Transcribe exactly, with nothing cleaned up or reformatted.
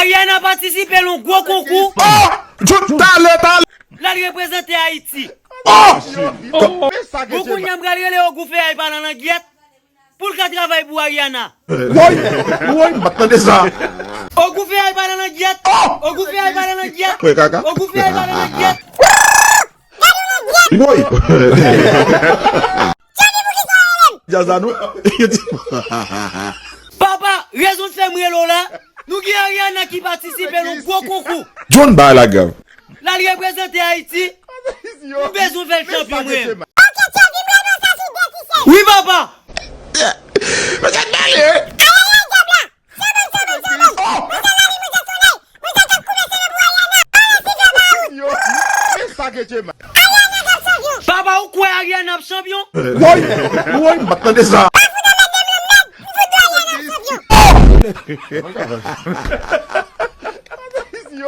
Ariana patisipe nan yon gwo konkou. Oh! Jout talè, talè. L al reprezante Ayiti. Oh! Bon, kounye a m pral rele Ogou Feyay pa nan langyèt pou l ka travay pou Ariana. Woy! Woy, m pa t tande sa. Ogou Feyay pa nan langyèt. Oh! Ogou Feyay pa nan langyèt. Wè kaka. Ogou Feyay pa nan langyèt. Woy! Djaz la nou. Papa, rezon fè m rele w la. Nou gen Ariana ki patisipe nan yon gwo konkou. John bay la grav. L al reprezante Ayiti. M bezwen fè l chanpyon mwen. Wi, papa. Mwen gad malere. Papa, ou kwè Ariana ap chanpyon? Woy! Woy, m pa t tande sa.